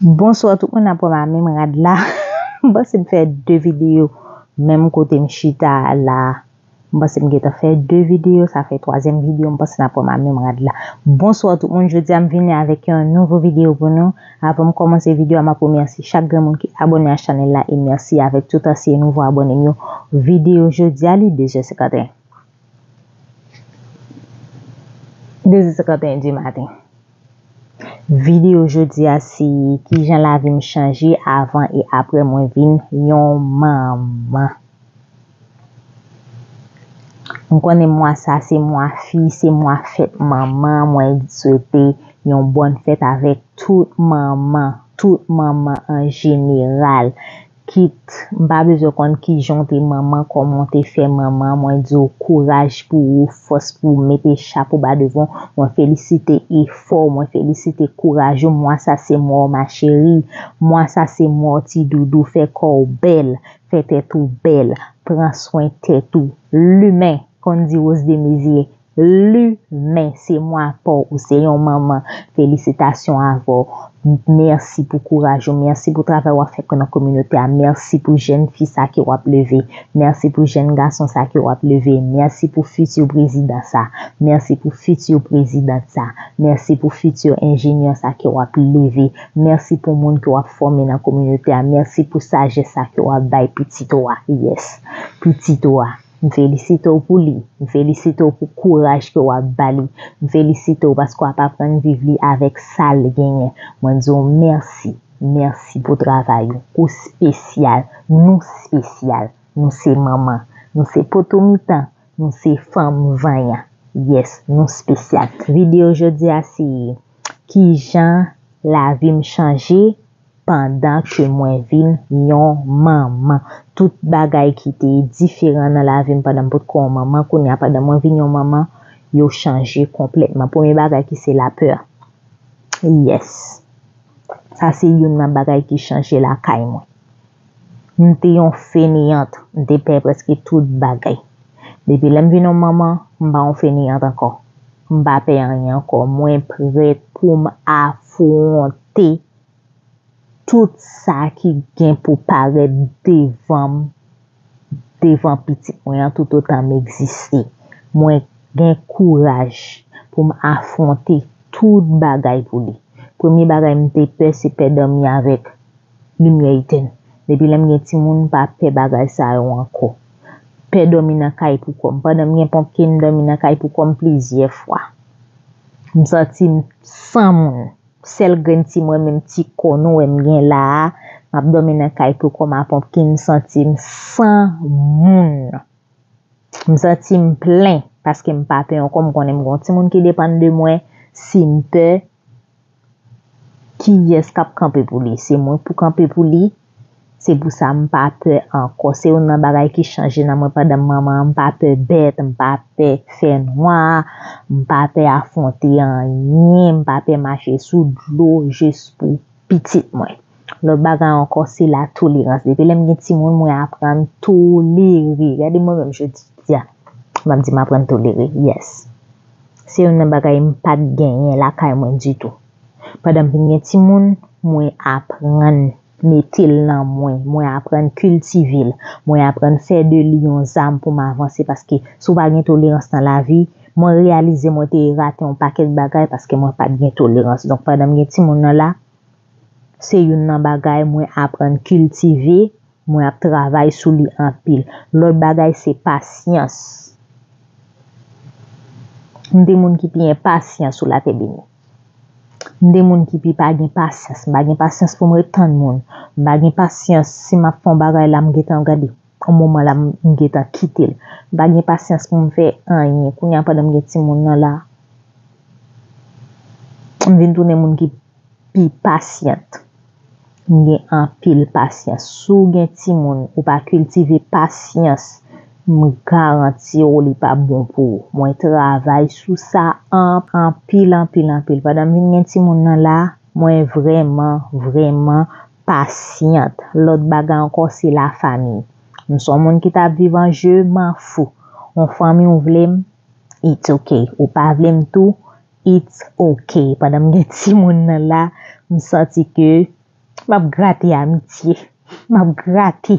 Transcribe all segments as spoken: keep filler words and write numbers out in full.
Bonswa tout moun, ap wè m a menm rad la. M panse m fè de videyo menm kote m chita la. M panse m gentan fè de videyo, sa fè twazyèm videyo, m panse n ap wè m a menm rad la. Bonswa tout moun, jodi a m vini avèk yon nouvo videyo pou nou. Avan m kòmanse videyo a, m ap remèsye chak grenn moun ki abòne a chanèl la e mèsi avèk tout ansyen nouvo abòne m yo. Videyo jodi a li de zè senkanteyen. De zè senkanteyen di maten. Videyo jodi a se kijan lavi m chanje avan e apre mwen vin yon manman. M konnen mwa sa se mwa fi, se mwa fèt manman. Mwen swete yon bòn fèt avèk tout manman, tout manman an jeneral. Kit m pa bezwen konn kijan w te manman, kòman w te fè manman, mwen di w kouraj pou ou, fòs pou ou, mete chapo ba devan w. Mwen felisite efò w, mwen felisite kouraj ou. Mwa sa se mwa w ma chérie, mwa sa se mwa w ti doudou, fè kò w bèl, fè tèt ou bèl, pran swen tèt ou. Limen, konn di Rose Desmaisieux, limen, se mwa pa w, ou se yon manman. Felisitasyon avè w. Mèsi pou kouraj ou, mèsi pou travay w ap fè nan kominote a, mèsi pou jèn fi sa ke w ap leve, mèsi pou jèn gason sa ke w ap leve, mèsi pou fiti prezidan sa, mèsi pou fiti prezidant sa, mèsi pou fiti enjenyè sa ke w ap leve, mèsi pou moun ke w ap fòme nan kominote a, mèsi pou sajès sa ke w ap bay pitit ou a. Yes, pitit ou a. M felisite w pou li. M felisite w pou kouraj ke w ap ba li. M felisite w paske w ap aprann viv li avèk sa l genyen. Mwen di w mèsi. Mèsi pou travay ou. Ou spesyal. Nou spesyal. Nou se manman. Nou se poto mitan. Nou se fanm vanyan. Yes, nou spesyal. Videyo jodi a se kijan lavi m chanje pandan ke mwen vin yon manman. Tout bagay ki te diferan nan lavi m pandan m potko yon manman, kounye a pandan mwen vin yon manman, yo chanje konplètman. Premye bagay ki se lapè. Yes. Sa se youn nan bagay ki chanje lakay mwen. M te yon feneyant, m te pè prèske tout bagay. Depi lè m vin yon manman, m pa yon feneyant ankò. M pa pè anyen ankò. Mwen prèt pou m afwonte tout sa ki gen pou parèt devan m, devan pitit mwen an, toutotan m egziste. Mwen gen kouraj pou m afwonte tout bagay pou li. Premye bagay m te pè, se pè dòmi avèk limyè etèn. Depi lè m gen timoun, m pa pè bagay sa yo ankò. Pè dòmi nan kay pou kò m. Pandan m gen ponpkin, m dòmi nan kay pou kò m plizyè fwa. M santi m san moun. Sèl grenn ti mwen, menm ti kò nou wè m gen la a, m ap dòmi nan kay pou kò m a ponpkin, m santi m san moun. M santi m plen, paske m pa pè ankò, m konnen m gen yon timoun ki depann de mwen, si m pè, kiyès k ap kanpe pou li? Se mwen pou kanpe pou li? Se pou sa m pa pè ankò. Se youn nan bagay ki chanje nan mwen pandan m manman an. M pa pè bèt, m pa pè fènwa, m pa pè afwonte anyen, m pa pè mache sou dlo jis pou pitit mwen. Lòt bagay ankò, se latolerans. Depi lè m gen timoun, mwen aprann tolere. Gade mwen menm jodi a, m ap di m aprann tolere. Yes. Se youn nan bagay m pa t genyen lakay mwen ditou. Pandan m vin gen timoun, mwen aprann mete l nan mwen. Mwen aprann kiltive l. Mwen aprann fè de li yon zam pou m avanse. Paske si w pa gen tolerans nan lavi, mwen reyalize mwen te rate yon pakèt bagay paske mwen pa t gen tolerans. Donk, pandan m gen timoun nan la, se youn nan bagay mwen aprann kiltive, mwen ap travay sou li anpil. Lòt bagay se pasyans. M te moun ki pi enpasyan sou latè beni. M te moun ki pi pa gen pasyans. M pa gen pasyans pou m ret tann moun. M pa gen pasyans si m ap fè yon bagay la, m gentan gade. Yon moman la, m gentan kite l. M pa gen pasyans pou m fè anyen. Kounye a, pandan m gen timoun nan la, m vin tounen moun ki pi pasyant. M gen anpil pasyans. Si w gen timoun, ou pa kiltive pasyans, m garanti w li p ap bon pou ou. Mwen travay sou sa an-, anpil, anpil, anpil. Pandan m vin gen timoun nan la, mwen vrèman, vrèman pasyant. Lòt bagay ankò, se lafanmi. M se yon moun ki t ap viv an je m'en fous. Yon fanmi w vle m, it's ok. Ou pa vle m tou, it's ok. Pandan m gen timoun nan la, M santi ke m ap grate amitye, m ap grate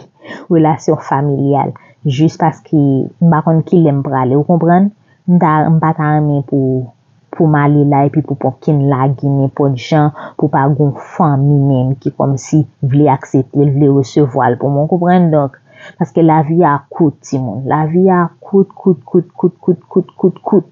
relasyon familyal, jis paske m pa konn kilè m prale, ou konprann? M ta, m pa ta renmen pou, pou m ale la epi pou Pumpkin lage nenpòt jan, pou pa gon fanmi menm ki kòmsi vle aksepte l, vle resevwa l pou mwen, ou konprann? Donk, paske lavi a kout, timoun. Lavi a kout, kout, kout, kout, kout, kout, kout, kout.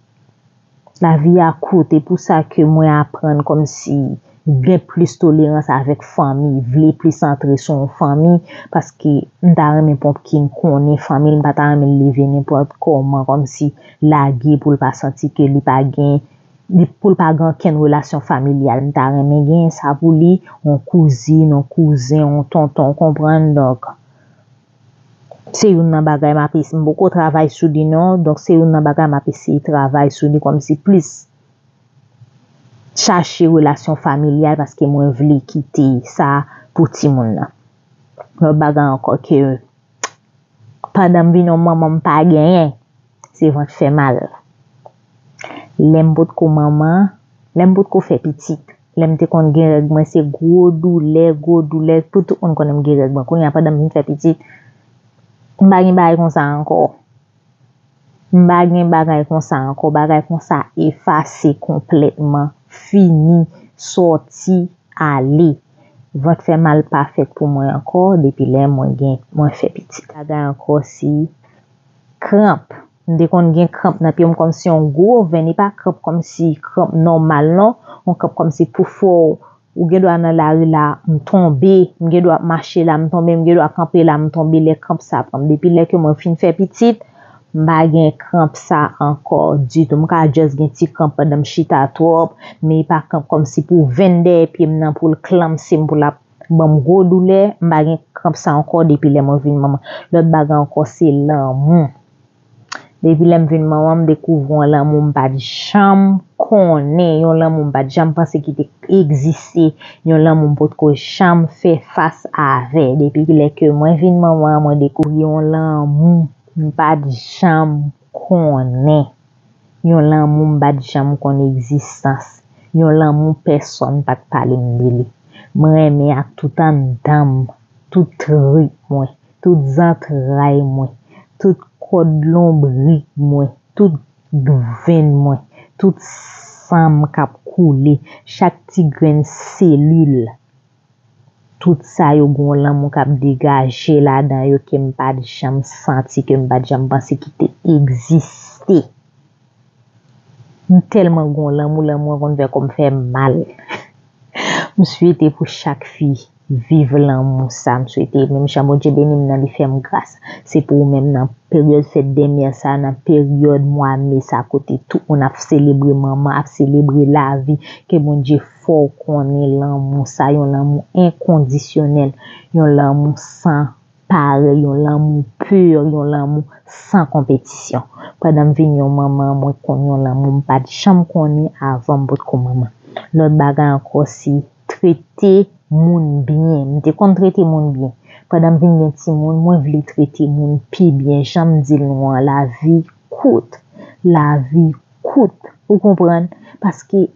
Lavi a kout, e pou sa ke mwen aprann kòmsi gen plis tolerans avèk fanmi, vle plis antre sou yon fanmi, paske m ta renmen Pumpkin konnen fanmi l, m pa ta renmen l leve nenpòt kòman, kòmsi lage pou l pa santi ke li pa gen, li, pou l pa gen okenn relasyon familyal. M ta renmen gen sa pou li, yon kouzin, yon kouzen, yon tonton, ou konprann? Donk, se youn nan bagay m ap eseye, m poko travay sou li non, donk se youn nan bagay m ap eseye travay sou li kòmsi plis chache relasyon familyal paske mwen vle kite sa pou timoun nan. Lòt bagay ankò ke pandan m vin yon manman m pa genyen, se vant fè mal. Lè m potko manman, lè m potko fè pitit, lè m te konn gen règ mwen, se gwo doulè, gwo doulè, pou tout moun konnen m gen règ mwen. Kounye a, pandan m vin fè pitit, m pa gen bagay konsa ankò. M pa gen bagay konsa ankò. Bagay konsa efase konplètman, fini, sòti, ale. Vant fè mal pa fèt pou mwen ankò depi lè mwen gen, mwen fè pitit. Bagay ankò se kranp. M te konn gen kranp nan pye m kòmsi yon gwo venn, e pa kranp kòmsi kranp nòmal non, yon kranp kòmsi pou fè w, ou gen dwa nan lari la, m tonbe, m gen dwa ap mache la, m tonbe, m gen dwa kanpe la, m tonbe, lè kranp sa pran m. Depi lè ke mwen fin fè pitit, m pa gen kranp sa ankò ditou. M ka just gen ti kranp pandan m chita twòp, men e pa kranp kòmsi pou venn dèyè pye m nan pou l klanmse m, pou l ap ban m gwo doulè, m pa gen kranp sa ankò depi lè mwen vin manman. Lòt bagay ankò, se lanmou. Depi lè m vin manman, m dekouvri yon lanmou m pa t janm konnen, yon lanmou m pa t janm panse ki te egziste, yon lanmou m potko janm fè fas avè. Depi lè ke mwen vin manman, mwen dekouvri yon lanmou m pa t janm konnen. Yon lanmou m pa t janm konn egzistans. Yon lanmou pèsonn pa t pale m de li. Mwen renmen ak tout anndan m, tout trip mwen, tout zantray mwen, tout kòd lonbrik mwen, tout venn mwen, tout san m k ap koule, chak ti grenn selil. Tout sa yo gen yon lanmou k ap degaje ladan yo ke m pa t janm santi, ke m pa t janm panse ki te egziste. M tèlman gen yon lanmou, lanmou an konn fè kò m fè mal. M swete pou chak fi viv lanmou sa. M swete, menm jan Bondye beni m nan, li fè m gras. Se pou ou menm nan peryòd fèt dèmè sa, nan peryòd mwa me sa, kote tout moun ap selebre manman, ap selebre lavi, ke Bondye fè w konnen lanmou sa, yon lanmou enkondisyonèl, yon lanmou san parèy, yon lanmou pi, yon lanmou san konpetisyon. Pandan m vin yon manman, mwen konn yon lanmou m pa t janm konnen avan m potko manman. Lòt bagay ankò, se trete moun byen. M te konn trete moun byen. Pandan m vin gen timoun, mwen vle trete moun pi byen. Jan m di l nou an, lavi kout. Lavi kout. Ou konprann? Paske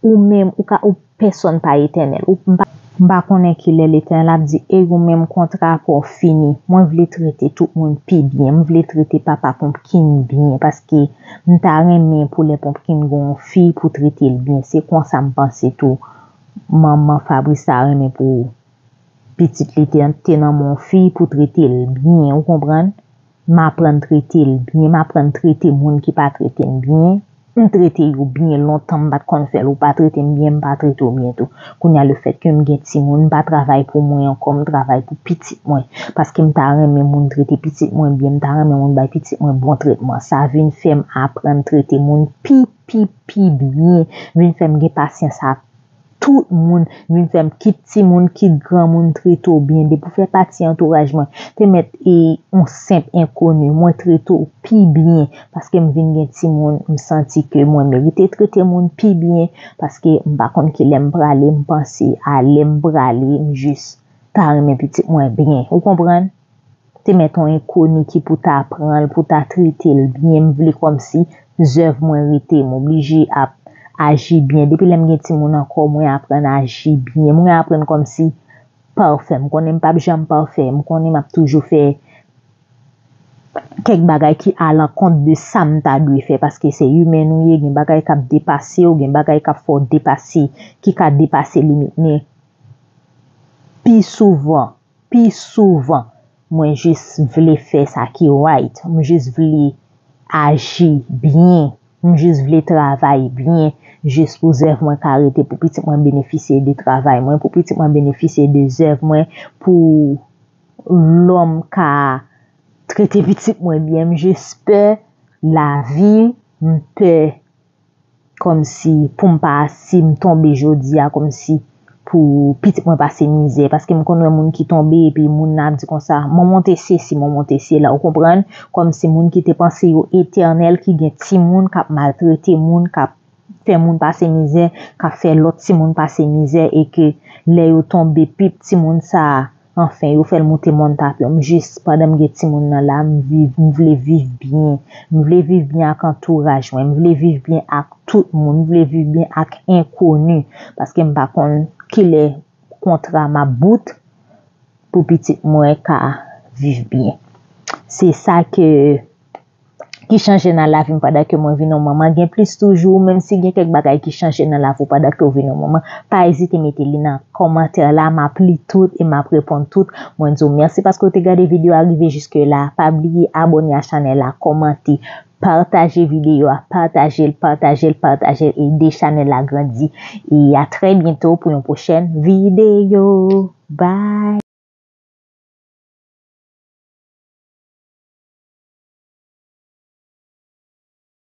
ou menm, ou ka, ou, pèsonn pa etènèl. Ou, m pa, m pa konnen kilè Letènèl ap di, ey ou menm, kontra pa w fini. Mwen vle trete tout moun pi byen. M vle trete papa Pumpkin byen, paske m ta renmen pou lè Pumpkin gen yon fi pou trete l byen. Se konsa m panse tou. Manman Fabrice ta renmen pou pitit li te, te nan men yon fi pou trete l byen, ou konprann? M aprann trete l byen, m aprann trete moun ki pa trete m byen. M trete yo byen lontan, m pa t konn fè l, ou pa trete m byen, m pa trete w byen tou. Kounye a, lefètke m gen timoun, m pa travay pou mwen ankò, m travay pou pitit mwen. Paske m ta renmen moun trete pitit mwen byen, m ta renmen moun bay pitit mwen bon tretman. Sa vin fè m aprann trete moun pi, pi, pi byen. Vin fè m gen pasyans ak tout moun, vin fè m kit timoun, kit granmoun trete w byen. Depi w fè pati antouraj mwen, te mèt e yon senp enkoni, mwen trete w pi byen. Paske m vin gen timoun, m santi ke mwen merite trete moun pi byen. Paske m pa konn kilè m prale, m panse a lè m prale, m jis ta renmen pitit mwen byen. Ou konprann? Te mèt yon enkoni ki pou ta pran l, pou ta trete l byen. M vle kòmsi zèv mwen rete, m oblije ap aji byen. Depi lè m gen timoun ankò, mwen aprann aji byen. Mwen aprann kòmsi pafè. M konnen m p ap janm pafè. M konnen m ap toujou fè kèk bagay ki alankont de sa m ta dwe fè, paske se imen nou ye, gen bagay k ap depase w, gen bagay k ap fè w depase, ki ka depase limit. Men pi souvan, pi souvan, mwen jis vle fè sa ki right, mwen jis vle aji byen, mwen jis vle travay byen, jis pou zèv mwen ka rete, pou pitit mwen benefisye de travay mwen, pou pitit mwen benefisye de zèv mwen, pou lòm ka trete pitit mwen byen. M jis pè lavi, m pè kòmsi pou m pa, si m tonbe jodi a, kòmsi pou pitit mwen pase mizè, paske m konn wè moun ki tonbe epi moun nan ap di konsa, "Manman w te sesi, manman w te sela," ou konprann? Kòmsi moun ki te panse yo etènèl, ki gen timoun k ap maltrete moun, k ap fè moun pase mizè, k ap fè lòt timoun pase mizè, e ke lè yo tonbe, pip timoun sa a, anfen, yo fè l moute mòn tapyon. M jis, pandan m gen timoun nan la, m viv, m vle viv byen. M vle viv byen ak antouraj mwen. M vle viv byen ak tout moun. M vle viv byen ak enkoni. Paske m pa konn kilè kontra m ap bout pou pitit mwen ka viv byen. Se sa ke ki chanje nan lavi m pandan ke mwen vin yon manman. Gen plis toujou, menm si gen kèk bagay ki chanje nan lavi w pandan ke w vin yon manman, pa ezite mete li nan kòmantè la, m ap li tout e m ap reponn tout. Mwen di w mèsi paske w te gade videyo a rive jiske la. Pa bliye abòne a chanèl la, kòmante, pataje videyo a, pataje l, pataje l, pataje l, ede chanèl la grandi. E a trè byento pou yon pwochèn videyo. Bye!